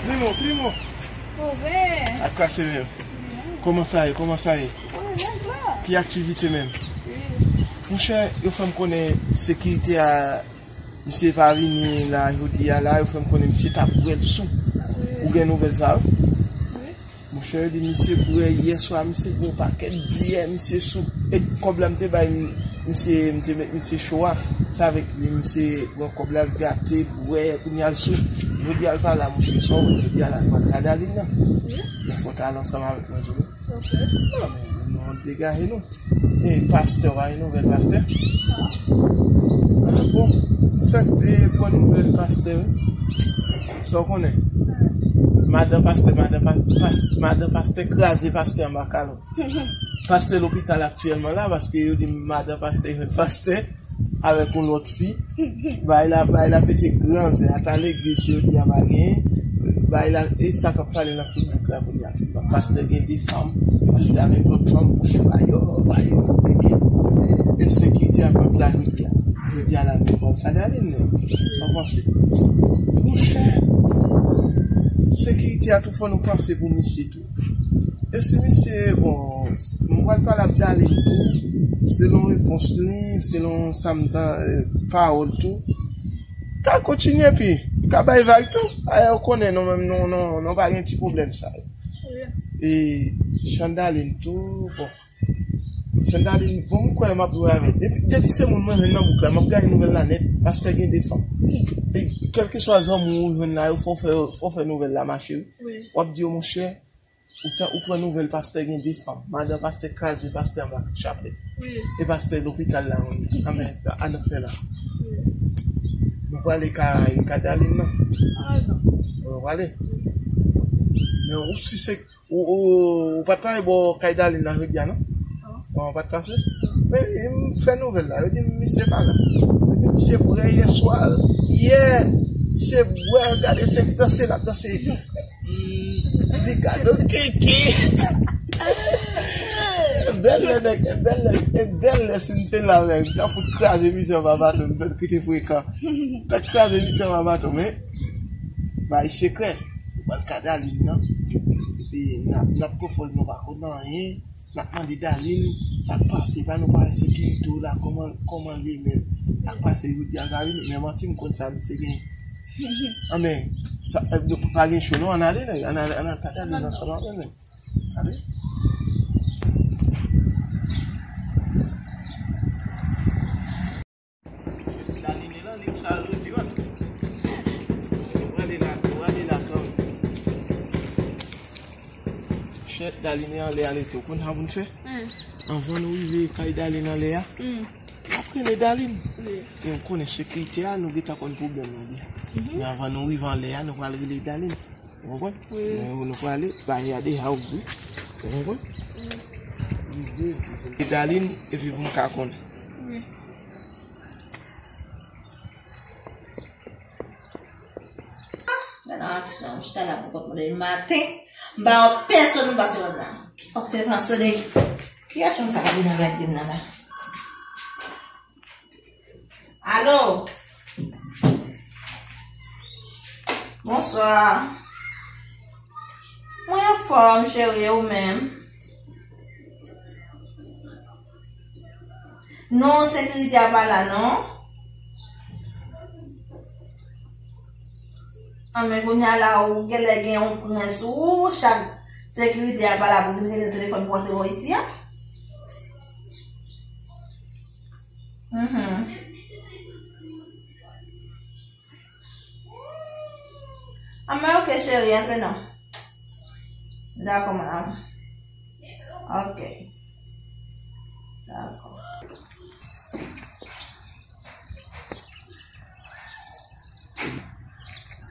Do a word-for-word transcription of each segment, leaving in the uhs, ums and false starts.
Primo, primo. Ove. Ak kase menm. Kòman sa ye? Kòman sa ye? Ove, menm la. Ki aktivite menm? Wi. Monchè, yo fè m konnen sekirite a, misye pa vini la jodi a la, yo fè m konnen misye t ap bwè l sou. Wi. Ou gen nouvèl sa yo? Wi. Monchè, yo di misye bwè yè swa, misye bwè yon pakèt byè, misye sou. E kòb la m te bay m-, misye, m te met misye cho a. Se avèk li, misye pran kòb la, l gate, bwè, kounye a l sou. Jodi a l pa la, monchè, sa w wè, jodi a la, nou pral ka Dalin nan. Wi. Men fò w t al ansanm avèk mwen tou. Ok. Non, men nou degaje nou. E pastè, w pa gen nouvèl pastè? Ah, bon, fèk te pran nouvèl pastè, wi. Sa w konnen? Madan pastè, madan pa-, pas-, madan pastè kraze pastè anba kalòt. Pastè lopital aktyèlman la, paske yo di madan pastè jwenn pastè avèk yon lòt fi. Bay la, bay la pete gran zen. Ata legliz yo di a pa genyen. Bay la, e sa k ap pale nan piblik la kounye a. Pastè gen de fanm, pastè avèk lòt fanm, monchè, ba yo, ba yo konplike. Ensekirite a pèp la jodi a. Jodi a la, nou pral ka Dalin, men. Sa w panse? Monchè, sekirite a tou fò nou panse pou misye tou. E si misye, bon, m pral pale ak Dalin tou, selon repons li, selon sa m tan, eh, pawòl tou. Ka kontinye epi, ka bay vag tou. Ayè, ou konnen nou menm, nou, nou, nou pa gen ti pwoblèm sa yo. Wi. E Chandalin tou, bon. Chandalin, bon, m kwè m ap jwe avè l. Depi, depi se moun mwen jwenn nan bouk la, m ap gaye nouvèl la nèt, pastè gen de fanm. E kèlkeswa zanmi w jwenn la yo, fò w fè, fò w fè nouvèl la mache, wi. Wi. W ap di yo, monchè, ou ta, ou pran nouvèl pastè gen de fanm. Madan pastè kraze pastè anba chapèt. Wi. E pastè lopital la, wi. Anben, sa, ann fè la. Wi. Nou prale ka, ka Dalin nan. Ah, non. Nou prale. Men ou si se Ou, ou, ou pa t pase bò kay Dalin nan jodi a, non? Non. Bon, ou pa t pase? Men, e, m fè nouvèl la. Yo di m misye pa la. Yo di misye bwè yè swa. Yè! Misye bwè, gade se danse l ap danse. M di gade yon kiki. Bèl lè nèg, bèl lè, bèl lè si m te la, nèg. M ta fout kraze misye anba baton, m fè l kite frekan. M ta kraze misye anba baton, men bay sekrè. Pral ka Dalin nan. Epi n ap, n ap pran fòs nou pa konn anyen. N ap mande Dalin sa k pase, ba nou pale sekirite w la, kòman, kòman l ye menm. Sa k pase jodi a, Dalin, men manti m konn sa misye gen. Anben, sa, eh, nou pa gen cho non, ann ale, nèg, ann ale, ann al ka Dalin ansanm avè m, nèg. Ale. Dalin lan, li sa rete, wi. Ou prale la, ou prale la kanmenm. Chè, Dalin anlè a, ale tou. Konn sa pou n fè? Hmm. Anvan nou rive kay Dalin anlè a, hmm, n ap rele Dalin. Wi. E ou konnen sekirite a, nou gentan konn pwoblèm nan deja. Mhm. Men anvan nou rive anlè a, nou pral rele Dalin. Ou konprann? Wi. Men nou prale, bayè a deja ouvri. Ou konprann? Wi. Rive, rive. E Dalin, epi pou m ka konnen. Wi. Gade yon aksyon, m chita la pou kont mwen depi maten. M pa wè pèsonn m pase wè la. Òk, telefòn nan sone. Kiyès moun sa k ap vin nan gade m nan la? Alo? Bonswa. Mwen anfòm, cheri, e ou menm? Non, sekirite a pa la, non. Anben, kounye a la, ou genlè gen yon pran sou ou, chak sekirite a pa la pou vin rele telefòn pou antre bò isi a. Mhm. Anben, ok, cheri, antre non. Dakò, madam. Ok. Dakò.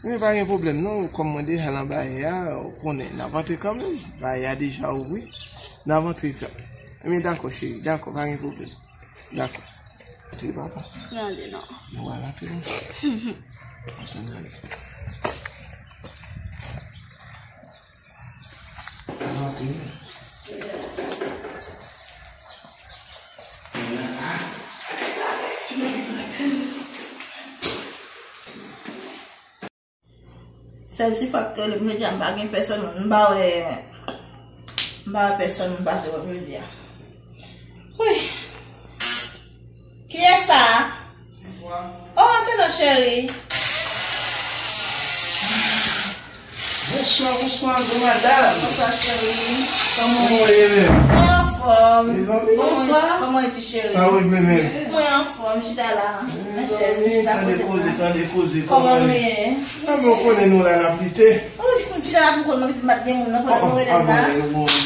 Men pa gen pwoblèm non, kòm mwen deja nan bayè a, ou konnen, n ap antre kanmenm, bayè a deja ouvri, n ap antre kanmenm. Men dakò, cheri, dakò, pa gen pwoblèm. Dakò. Antre, papa. N ale non. Nou pral antre non. Antre, n ale. Sèl si fwa k rele m jodi a, m pa gen pèsòn, m pa wè, m pa wè pèsòn m pase wè m jodi a. Wi. Kiyès sa a? Oh, antre non, cheri. Bonswa, bonswa, bon madanm. Bonswa, cheri. Kòman w ye menm? Mwen anfòm. Mezanmi. Bonswa. Kòman w ye, ti cheri? Sa w ye menm? Mwen anfòm, chita la. Nan chèz, chita kote. Tande koze, tande koze. Kòman w ye? Non, men w konnen nou la n ap lite. Wi, m chita la pou kont mwen, pitit, m pa t gen moun nan, konnen nou rele m la.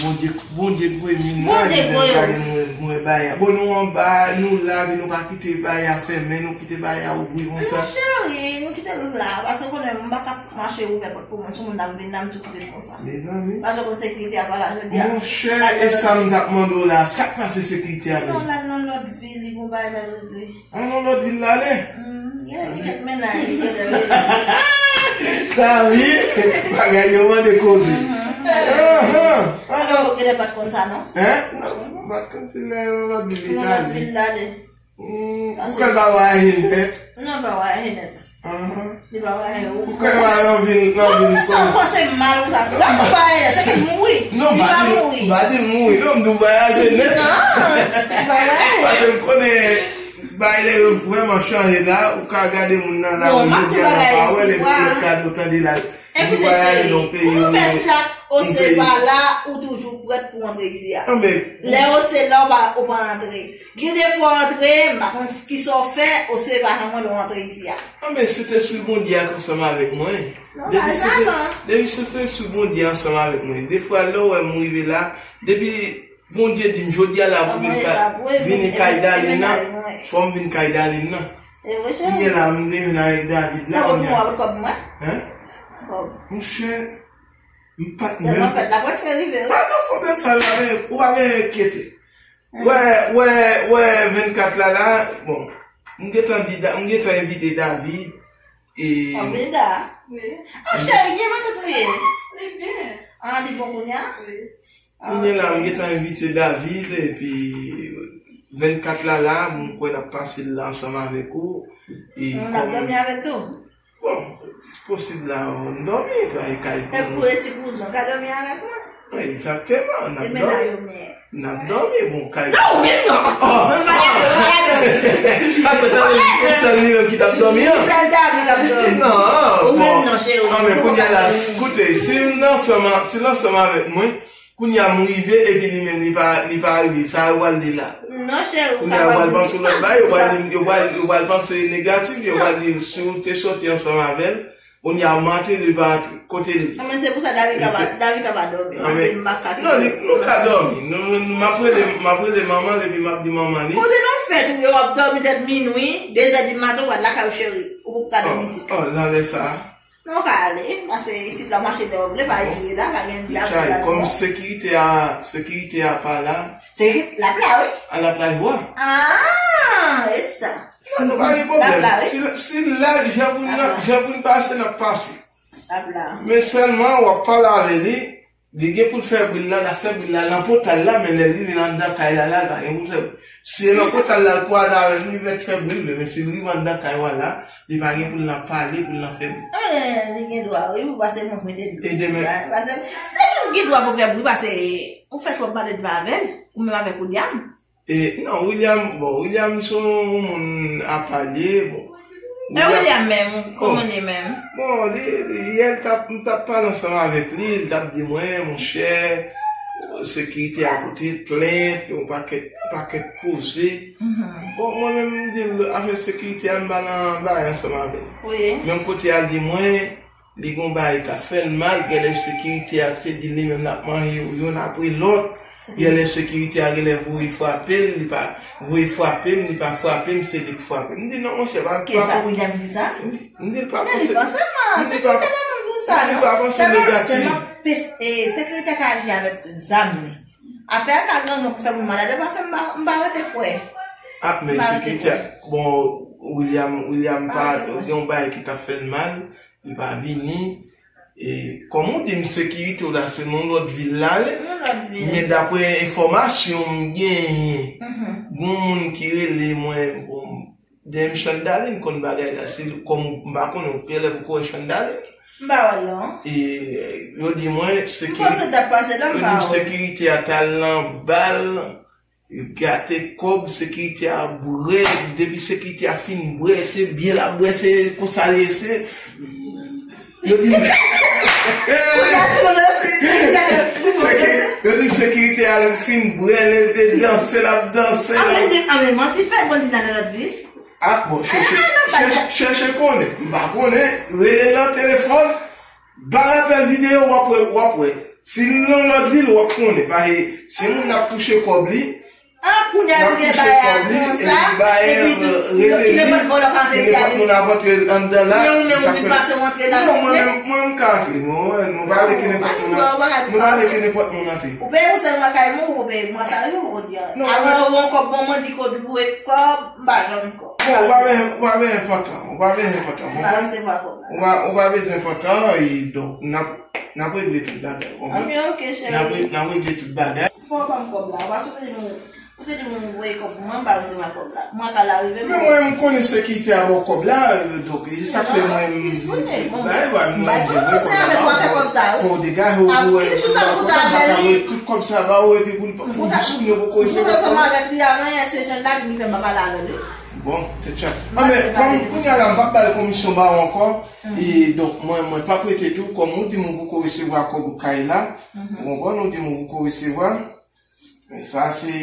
Bondye, Bondye voye m vin la, Bondye voye m. Mwen bay. Bon, nou anba, nou la, men nou pa kite bay a fèmen, nou kite bay a ouvri konsa. Non, cheri, nou kite l la, paske w konnen m pa ka mache ouvè pòt pou mwen, si moun nan vin la, m tou kite l konsa. Mezanmi. Paske w konn sekirite a pa la jodi a. Monchè, e sa m t ap mande w la, sa k pase sekirite a menm? Non, l al nan lòt vil, li gon bagay l al regle. An nan lòt vil l ale? Mm, gen, gen kèk mennaj li genlè rele. Sa wi, bagay yo mande koze. Anhan, anhan. Ou genlè pa t konn sa, non? Hein? Non, m pa t konn se nan lòt vil li t ale. Nan lòt vil l ale. Mm, ou kwè l pa vwayaje nèt? Non, l pa vwayaje nèt. Anhan. Li pa vwayaje. Ou kwè l pa nan vil, nan vil. Sa w panse mal ou sa? Lè ou vwayaje nèt, se ke l mouri. Non, m pa di l mouri, non, m di w vwayaje nèt. Non, li pa vwayaje. Paske m konnen bagay yo vrèman chanje la, ou ka gade moun nan lari, jodi a nan pawòl, epi lòt ka di w tande la, li vwayaje nan peyi, pou fè chak, ou se pa la, ou toujou prèt pou antre isi a. Lè ou se la, ou pa, ou pa antre. Gen de fwa w antre, m pa konn kisa w fè, ou se pa janm wè lè w antre isi a. Anben, se te sou Bondye ak ansanm avèk mwen. Depi se te, depi se te sou Bondye ansanm avèk mwen. De fwa, lè w wè m rive la, depi Bondye di m jodi a la pou vin kay, vini kay Darline nan, fò m vin kay Darline nan. Kounye a la, m te vin avèk David la, kounye a. Hein? Monchè, m pa t menm. Sèlman fèt la prèske rive, wi. Pa gen pwoblèm sa, ou pa gen, ou pa gen enkyete. Wè, wè, wè, vennkat la, la, bon, m gentan di, Da- m gentan envite David, e. Anvida? Wi. Ah, cheri, kijan matant ou ye? Li byen. Ah, li bon kounye a? Wi. Kounye a la, m gentan envite David, epi vennkat la, la, m kwè n ap pase l la ansanm avèk ou. E n ap dòmi avè l tou? Bon, si posib la, n dòmi, kay, kay. E pou e ti kouzon, ka dòmi avèk mwen? Egzakteman, n ap dòmi. N ap dòmi, bon, kay. Non, ou menm non. Oh. Ou pa ka dòmi, ou pa ka dòmi. Ah, se tande, se li menm ki t ap dòmi an? Sèl David k ap dòmi. Non, bon. Ou menm non, cheri. Non, men kounye a la, koute, si l ansanm, si l ansanm avèk mwen, kounye a m rive, epi li menm, li pa, li pa rive. Sa yo pral di la. Non, cheri, ou kapab. Kounye a yo pral panse yon lòt bagay, yo pral di, yo pral, yo pral panse negatif, yo pral di, si w te sòti ansanm avè l, kounye a w mate, li pa antre. Kote l ye? Non, men se pou sa David ka pa, David ka pa dòmi, paske m pa ka kite l. Non, li, nou ka dòmi. Nou, nou, m ap rele, m ap rele manman l, epi m ap di manman li. Kote nou fèt ou ye, w ap dòmi tèt minwi, de zè di maten, ou pral lakay ou, cheri. Ou poko ka dòmi isit. Oh, nan lè sa a. Non, w ka ale, paske isit la mache lè w vle, pa jwe la, pa gen pye a pou w al. Kòm sekirite a, sekirite a pa la. Sekirite, l ap la, wi. A, l ap la, wi. Ah, e sa. Non, nou pa gen pwoblèm. Si, si l la, jan pou n, jan pou n pase, n ap pase. L ap la. Men sèlman, w ap pale avè li, li gen pou l fè bri l la, l ap fè bri l la nan pòtay la, men lè l rive anndan kay la, la, l pa gen pou l fè bri. Si se nan pòtay la, l kwaze avè l, li mèt fè bri l vre, men si l rive anndan kay ou a la, li pa gen pou l nan pale, pou l nan fè bri. Ah, li gen dwa, wi, pou pase mwen mete dlo. E demen. Pase, se li ki gen dwa pou fè bri, pase ou fè twòp pale devan avè l, ou menm avèk William. E, non, William, bon, William se yon moun apa l ye, bon. E William menm, kòman l ye menm? Bon, li, li, yè, l t ap, m t ap pale ansanm avèk li, li t ap di mwen, monchè, sekirite a pote plent, yon pakèt, pakèt koze. Bon, mwen menm, m di l, afè sekirite a, m pa nan bagay ansanm avè l. Wi. Menm kote a, l di mwen, li gon bagay k ap fè l mal, genlè sekirite a te di li menm l ap manje yo youn apre lòt, genlè sekirite a genlè voye frape l, li pa voye frape m, li pa frape m, se li k frape m. M di non, monchè, pa, pa. Kisa, William di sa? M di l pa panse. Men li panse mal, sekirite pa moun pou sa, non. M di l pa panse negatif. Sèlman, sèlman, e, sekirite ka aji avèk zam li. Afè a ka gangan pou fè moun malad, e pa fè m pa, m pa rete kwè. Ah, men sekirite a, bon, William, William pa, gen yon bagay ki t ap fè l mal. Li pa vini. E, kòm ou di m, sekirite w la, se nan lòt vil l ale. Nan lòt vil. Men daprè enfòmasyon m genyen, gon moun ki rele mwen, bon, dèyè m Chandalin konn bagay la. Se kòm ou, m pa konnen, ou genlè poko wè Chandalin. M pa wè l non. E yo di mwen, m panse l t ap pase la, m pa wè. Sekirite a t al nan bal, yo gate kòb, sekirite a bwè, depi sekirite a fin bwè, se byen l ap bwè, se konsa l ye, se. Yo di mwen. Yo di sekirite a lè l fin bwè, leve danse, l ap danse. Anben, anben, mwen si fè bandi nan lòt vil. Ah, bon, chèche, chèche, chèche konnen. M pa konnen, rele nan telefòn, ba l apèl videyo, w ap wè, w ap wè. Si l nan lòt vil, w ap konnen. Paske si moun nan ap touche kòb li, ah, kounye a, kounye a, bayè a konsa, epi ki nenpòt vòlò ka fè sa, ki nenpòt moun ap antre anndan la, se sa k fè. Non, mwen menm, mwen m ka antre. Nou, nou pa vle ke nenpòt moun, nou pa vle ke nenpòt moun antre. Ou peye yon sèl mwa kay mwen, ou peye mwa sa yo, ou di a. Alò, ou yon kòb, bon, mwen di kòb, ou e kòb, m pa jwenn kòb. Bon, ou pa bezwen, ou pa bezwen pantan, ou pa bezwen pantan. M pa resevwa kòb la. Ou pa, ou pa bezwen pantan, e donk, n ap, n ap regle tout bagay, ou konprann? Anben, ok, cheri. N ap re-, n ap regle tout bagay. Fò w ban m kòb la, ou pa sou te di m, ou te di m ou voye kòb pou mwen, m pa resevwa kòb la. Mwa ka la rive, men mwen, m konnen sekirite a ba w kòb la, e donk, e sa k fè mwen, m, m, bay, bay, mwen, m di, mwen, kòb la, ba w, fò w degaje w pou wè, m pa ka voye tout kòb sa ba w, epi pou, pou, pou jou nou poko resevwa kòb la. Ansanm avèk li avan yè, se jèn la, li fè m pa pale avè l, wi. Bon, tèt chaje. Anben, kòm kounye a la, m p ap ba l komisyon ba w ankò. E donk, mwen, mwen p ap rete tou, kòm ou di m ou poko resevwa kòb ou kay la. Ou konprann, ou di m ou poko resevwa. Men sa se,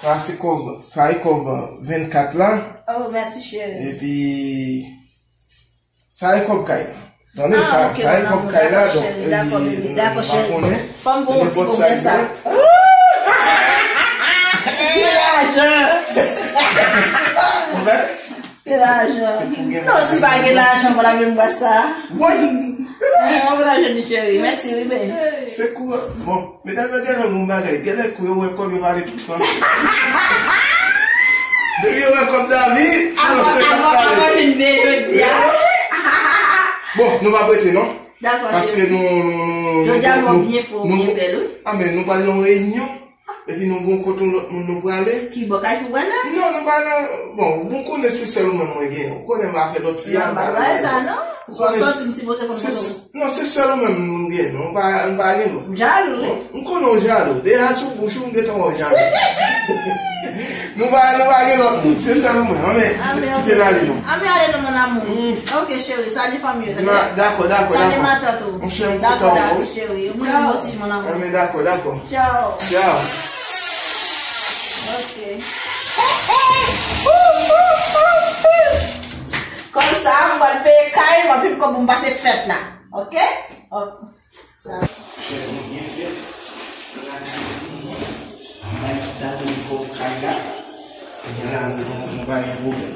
sa se kòb, sa e kòb vennkat la. Oh, mèsi, cheri. Epi, sa e kòb kay la. Tande, sa, sa e kòb kay la, donk, e, m pa konnen. Fò m pran yon ti kòb sa. Ki lajan! Ki lajan! Non, si pa gen lajan, pa la menm bras sa. Woy! An, pa la jwenn li, cheri. Mèsi, wi, bebe. Se kou, bon. Medam yo genlè gon bagay, genlè kou yo wè kòb yo pale tout franse. Depi yo wè kòb David, franse k ap pale. Avan, avan, avan vin veye jodi a. Bon, nou pa prete non. Dakò, cheri. Paske nou, nou, nou, nou, jodi a nou byen fò, nou byen bèl, wi. A, men nou pral nan reyinyon. Epi nou gon kote yon lòt moun nou prale. Ki bò kay tou prale? Non, nou pa nan, bon, ou konnen se sèl ou menm mwen genyen. Ou konnen m pa fè lòt fi a, m pa fè sa non. Swa sòti, m sipoze konn kote w. Non, se sèl ou menm nou gen, non, m pa, m pa gen lòt. M jalou, wi. M konnen w jalou. Deja sou bouch ou, m gentan wè w jalou. Nou pa, nou pa gen lòt moun. Se sèl ou menm. Anben, kite n ale, non. Anben, ale, non, mon amour. Ok, cheri, sali fanmi yo, tande? Dakò, dakò, dakò. Sali matant ou. Monchè, m kontan wè w. Dakò, dakò, cheri. Mwen osi, mon amour. Anben, dakò, dakò. Tchao. Tchao. Ok. Kòm sa, m pral peye kay, m ap vin kòb pou m pase fèt la. Ok? Ok. Sa. Chèf mwen byen fèt. Mwen bay dam mwen kòb kay la. Kounye a la, nou, nou pa gen pwoblèm.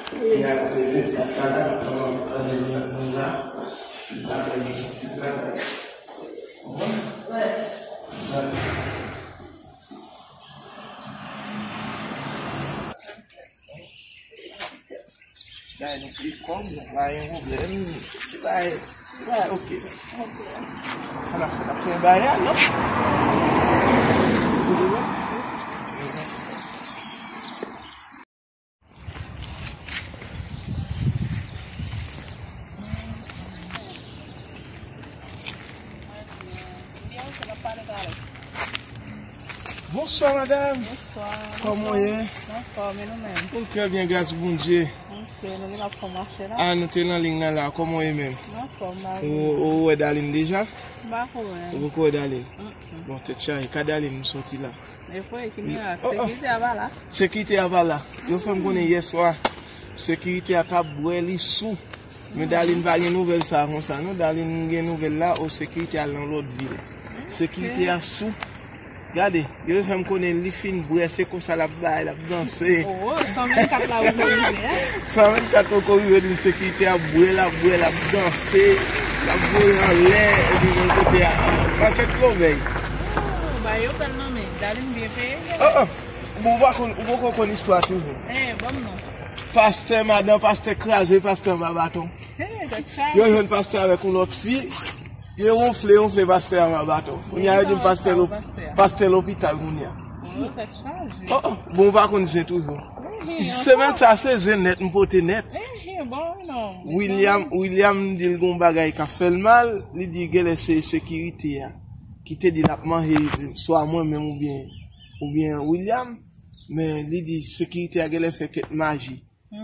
Kounye a la, se vennkat la, la, nou, nou, nou la. Nou pa gen pwoblèm. Konprann? Wi. Bay nou plis kòb, nou pa gen pwoblèm. Se bay, se bay, ok. Ala, sa fè bay a, non? Bonswa, madanm. Bonswa. Kòman w ye? Anfòm, e nou menm? Nou trè byen, gras Bondye. Ok, nou gen ap fè mache la. A, nou te nan liy nan la, kòman w ye menm? Anfòm, ba. Ou, ou wè Darline deja? M pa ko wè. Ou poko wè Darline? Mm-mm. Bon, tèt chaje, ka Darline m soti la. E vre, ki mirak? Sekirite a pa la. Sekirite a pa la. Yo fè m konnen yè swa, sekirite a t ap bwè, li sou. Men Darline pa gen nouvèl sa konsa, non. Darline gen nouvèl la, o sekirite al nan lòt vil. Sekirite a sou. Gade, yo fè m konnen li fin bwè, se konsa l ap bay, l ap danse. Oh, san vennkat la poko rive, en? San vennkat poko rive, li sekirite a bwè, l ap bwè, l ap danse, l ap voye anlè, epi yon kote a, pakèt lòvèy. Oh, ba yo pèl nan men, Darline byen peye. Oh, oh. Bon, ou pa konn, ou poko konn istwa toujou. Eh, ban m non. Pastè, madan pastè kraze, pastè anba baton. Yo jwenn pastè avèk yon lòt fi. Yo wonfle, wonfle pastè a anba baton. Kounye a yo di m pastè lo-, pastè lopital kounye a. Oh, oh. Bon, ou pa konn zen toujou. Semèn sa se zen nèt, m pote nèt. Bon, non. William, William di l gon bagay k ap fè l mal, li di genlè se sekirite a ki te di l ap manje swa mwen menm oubyen, oubyen William, men li di sekirite a genlè fè kèk maji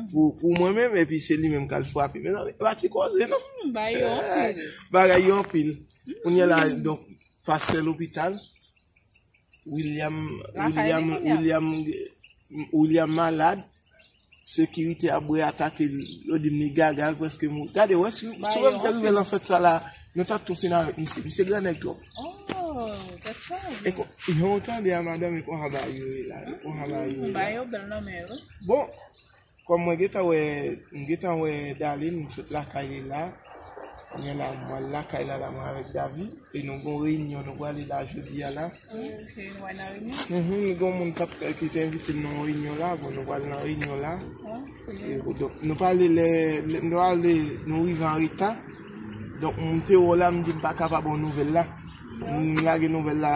pou, pou mwen menm, epi se li menm k al frape. Mezanmi, e pa ti koze, non. Hmm, bagay yo anpil. Bagay yo anpil. Kounye a la, donk, pastè lopital, William, William, William, William malad, sekirite a bwe atake l, yo di m li gaga, l prèske mouri. Gade, wè, si, si w wè m te rive nan fèt sa la, nou t ap tou fin avèk misye. Misye gran nèg twòp. Oh, tèt chaje. E kon, jan w tande a, madanm, e konsa bagay yo ye la, e konsa bagay yo ye la. Bagay yo bèl nan men yo. Bon, kòm mwen gentan wè, m gentan wè Darline, m sot lakay li la. Kounye a la, m pral lakay la, la, mwen avèk Davi. E nou gon reyinyon, nou prale la jodi a la. Ok, nou pral nan reyinyon? Mhm, nou gon moun k ap, ki te envite m nan yon reyinyon la. Bon, nou pral nan reyinyon la. Ok. E, donk, nou prale lè, lè, nou prale, nou rive an reta. Donk, m te wè w la, m di m pa ka pa ba w nouvèl la. M lage nouvèl la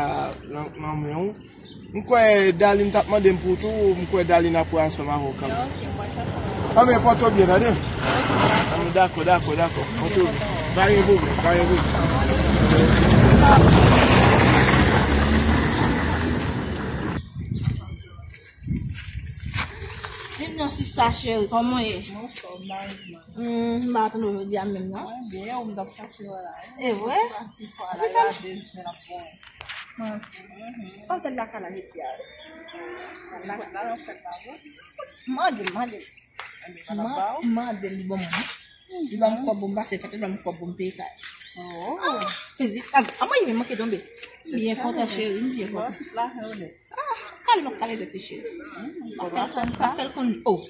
nan, nan men w. M kwè Darline t ap mande m pou tou, m kwè Darline ap wè ansanm avè w kanmenm. Ok, mwen t ap... Anben, pòte w byen, tande? Anben, dakò, dakò, dakò. Pòte w byen. Pa gen pwoblèm, pa gen pwoblèm. Vin nan sista cheri, kòman w ye? Mwen anfòm, mari mwen. Hmm, m pa tande w jodi a menm, non? Mwen byen, ou m t ap chache w la. E vre? Ou pa si fwa la, gade zen ap bon. Manti. Antre lakay la jodi a. Lakay la nan fèt la vre. Mande l, mande l. Ebyen, pa t ap ba ou? Mande l, li ban mwen. Li ban m kòb pou m pase fèt, li ban m kòb pou m peye kay. Oh. Ah, mezanmi, ah, ah, mwen, mwen manke tonbe. M byen kontan, cheri, m byen kontan. Bon, lajan ou nèt. Ah, kale m ap kale tèt li, cheri. M ap fè l konn, m ap fè l konn, oh.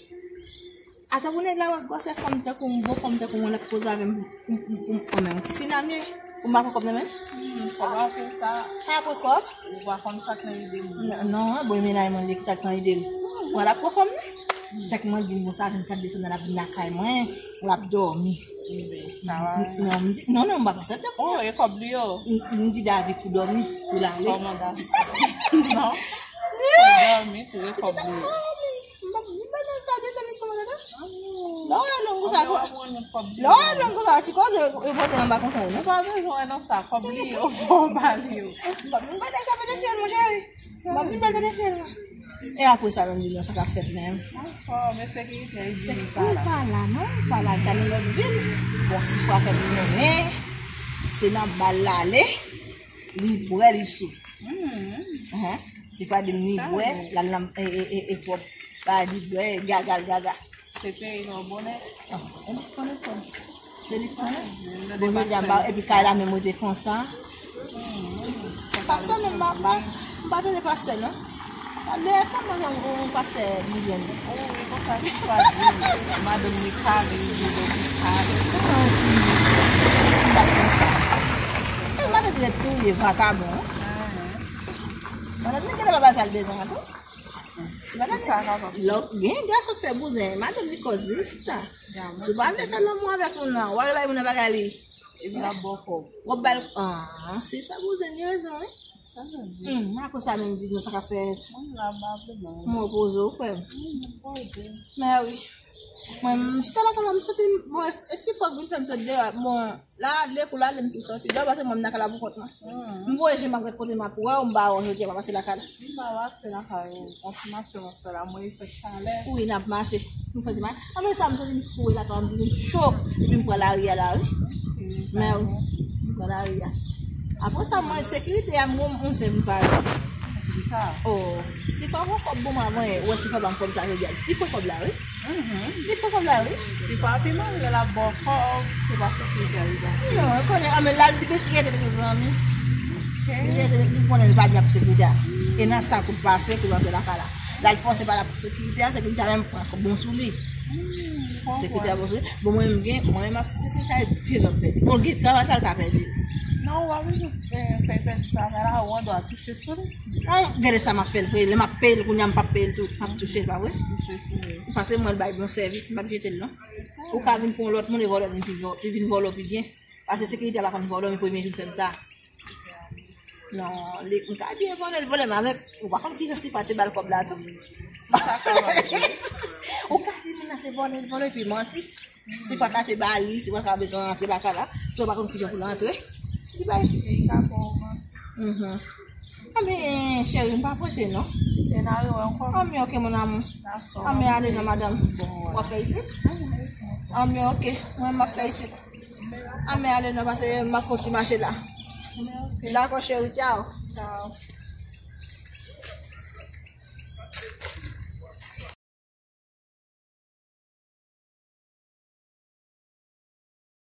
Atò pou nèg la wè gwosè fanm tankou m, gwo fanm tankou mwen, l ap koze avè m pou, pou, pou, pou, pou mwen yon ti sinamye, pou m pa pran kòb nan men l? Hmm, kòb ap fè sa. Pa pran kòb? Ou pa konn sa k nan ide moun. Non, non, bon, mennaj mwen li sa k nan ide l. Mwen l ap pran fanm nan. Sèk mwen di m konsa, vin kat desann nan, l ap vin lakay mwen, l ap dòmi. Ebyen, sa va. Non, m di, non, non, m pa fè sa. Oh, e kòb li yo? M, m di David pou dòmi, pou l ale. Kòmandan. Non. Pou dòmi, pou e kòb li yo. M pa, m pa nan sa, de tèmisyon mwen la. Lè w wè long konsa, lè w wè long konsa, ti koze, e pote anba konsa, non? Ou pa bezwen wè nan sa, kòb li yo, fò w ba li yo. M pa vin pèdi sa, pete fyèl, mon cheri. M pa vin pèdi pete fyèl, non. E apre sa, menm di nou sa k ap fèt menm. Ankò, men sekirite a, li di li pa la. Li pa la, non, li pa la, li t al nan lòt vil. Bon, si fwa fè li mennen, se nan bal l ale, li bwè, li sou. Hen. Si fwa di m li bwè, l al nan, e, e, e, e twòp, pa di bwè, gaga l gaga. Se peyi nou bonè. Ah, e li k konnen kòb. Se li k konnen. Bon, jodi a, m pa, epi kay la menm rete konsa. Pastè menm, m pa, m pa, m pa tande pastè, non. Dèyè fanm mwen gen yon pastè bouzen. Wi, konsa, se pa di. Madanm li kare, li di li kare. M pa konn sa. E madanm li tou, li vakabon. Madanm li genlè pa bay sa l bezwen an tou. Si madanm li, lè gen gason k fè bouzen, madanm li kòz li, se sa. Si w pa vle fè lanmou avèk moun nan, w ale bay moun nan bagay li. Epi l ap ba w kòb. W ap ba l, ah, se sa bouzen li rezon, wi. Hmm, akoz sa menm di nou sa k ap fèt. Moun la pa vle ban. Mwen poze w, frè m. Mwen wi. Mwen, m chita lakay la, m santi, bon, e, e si fòk vin fè m sot deyò, bon, la, lè kou la, lè m tou soti deyò, paske mwen, m nan kay la pou kont mwen. M voye je m ap gad kote m ap wè w, m pa wè w jodi a, m ap pase lakay la. M pa pase lakay ou, konfimasyon m ap fè la, mwen, e fè chalè. Wi, n ap mache. M fè ti mache. Apre sa, m santi m swe lakay la, m santi m cho, epi m pran lari a la, wi. Men wi, m pran lari a. Apre sa, mwen, sekirite a, m gon moun se m pa. Ki sa? Oh, si fò w pran kòb pou mwen avan, wè si fò w ban m kòb sa jodi a. Li pran kòb la, wi. Li pran kòb la, wi. Si pa pi mal, lè l ap ba w kòb, se pa sekirite a li ba. Non, e konnen, a, men l al di betiz, rete betiz, zanmi. Li rete, li konnen li pa byen pou sekirite a. E nan sa kou l pase, kou l rantre lakay la. L al fòse pa la pou sekirite a, sekirite a menm pran bon sou li. Sekirite a bon sou li. Bon, mwen menm gen, mwen menm ap sekirite a, de zòt pèdi. Bon, gen travay sa l ka pèdi. Non, w ap bezwen fè, fè pèdi travay la, ou andwa touche sou li. An, gade sa m ap fè l, frè. Lè m ap peye l, kounye a m p ap peye l tou. M ap touche l, pa vre? Touche sou li. Paske mwen l bay bon sèvis, m p ap jete l, non. Ou ka vin pou yon lòt moun, e vòlè vin pi vò-, li vin vòlè w pi byen. Paske sekirite a pa konn vòlè w, men premye jou l fè m sa. Non, li, m ka byen vòlè l, vòlè m avèk. Ou pa konn kijan Sifa te ba l kòb la tou. Ou ka di moun nan se vòlè l, vòlè, epi manti. Si fraka te ba li, si fraka bezwen rantre lakay la, si w pa konn kijan pou l rantre, li bay. Mhm. Anben, cheri, m pa prete non. Anben, ok, mon amour. Anben, ale non, madanm. W ap fè isit? Anben, ok, mwen m ap fè isit. Anben, ale non, paske m ap fè yon ti mache la. Dakò, cheri, tchaw.